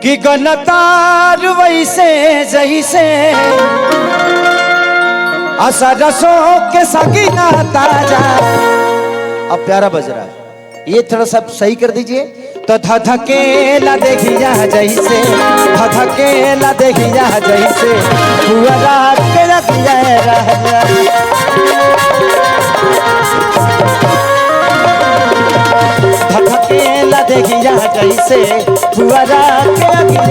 कि गनतार वैसे जैसे आशा रसों के सगीना ताजा। अब प्यारा बज रहा है, ये थोड़ा सा सही कर दीजिए। तो धधकेला देखिया जैसे, धधकेला देखिया जैसे पुअरा के रखिया राजा। धधकेला देखिया जैसे पुअरा के रखिया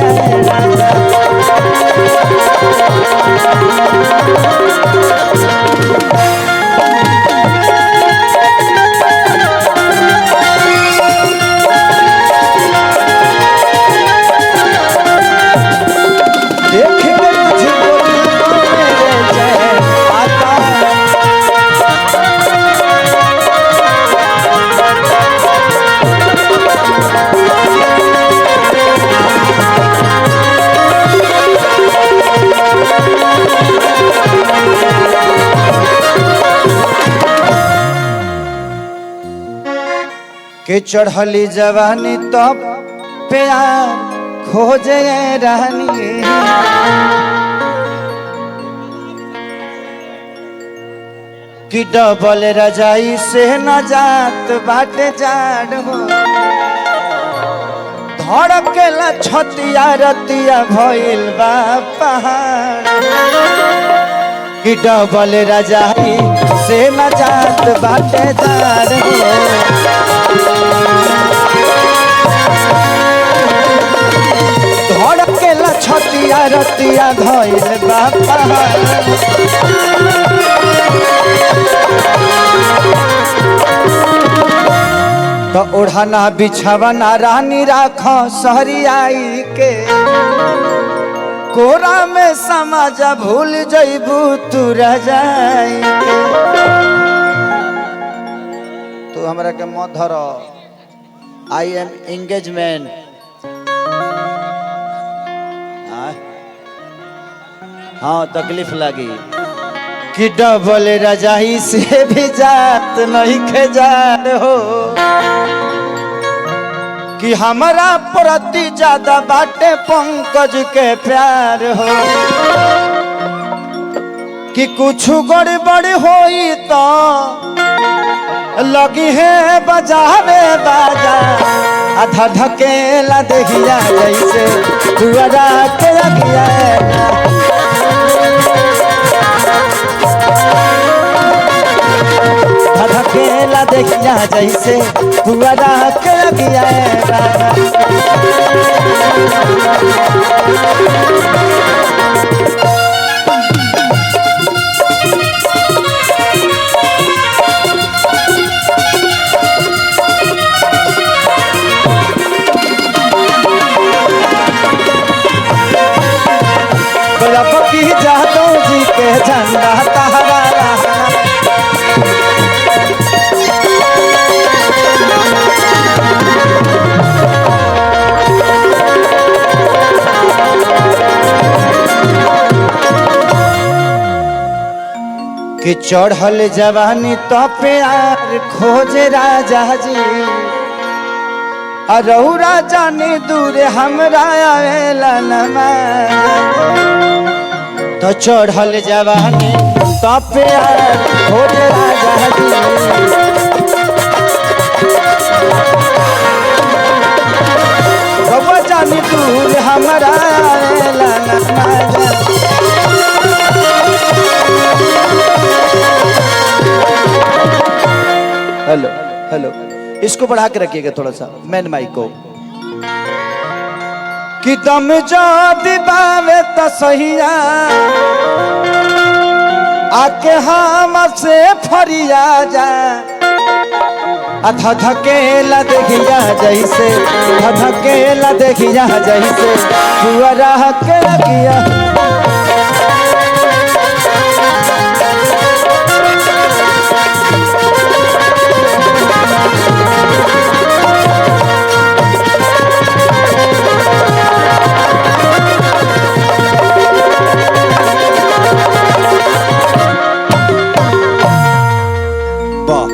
राजा। देख के तुझको दिल को मेरे चैन आता। के चढ़ली जवानी तो प्यार खोजे रानी, कि डबल रजाई से न जात बाटे जाड़ हो, धड़केला छतिया रतिया भइल बा पहाड़। कि डबल रजाई से न जात बाटे जाड़ हो, धड़केला छतिया रतिया भइल बा पहाड़। तो ओढ़ना बिछवना रानी राख सहरियाई के, कोरा में समाज भूल जइबू तू रजाई के। तू हमरा के मत धर, I am engagement. हाँ तकलीफ लगी कि डबल रजाई से भी जात नहीं खेजार हो, कि हमारा प्रति ज्यादा बाटे पंकज के प्यार हो, कि कुछ गड़बड़ होई तो लगी है बजावे बाजा। आधा धकेला देखिया जैसे दुआरा के रखिया, धकेला देखिया जैसे दुआरा के रखिया। पकी जादव जी के झंडा तहरा। कि चढ़ल जवानी तो प्यार खोजे राजा जी, अरौरा जाने दूर हमरा आवेला तो चढ़ल जवानी तो प्यार खोजे राजा जी। रउआ जाने दूर हमरा आवेला। हेलो हेलो, इसको बढ़ा के रखिएगा थोड़ा सा मैन माइक को। कि दम जादी बावे त सहिया आके हम से फरिया जा, धधकेला देखिया जैसे, धधकेला देखिया जैसे पुअरा के रखिया।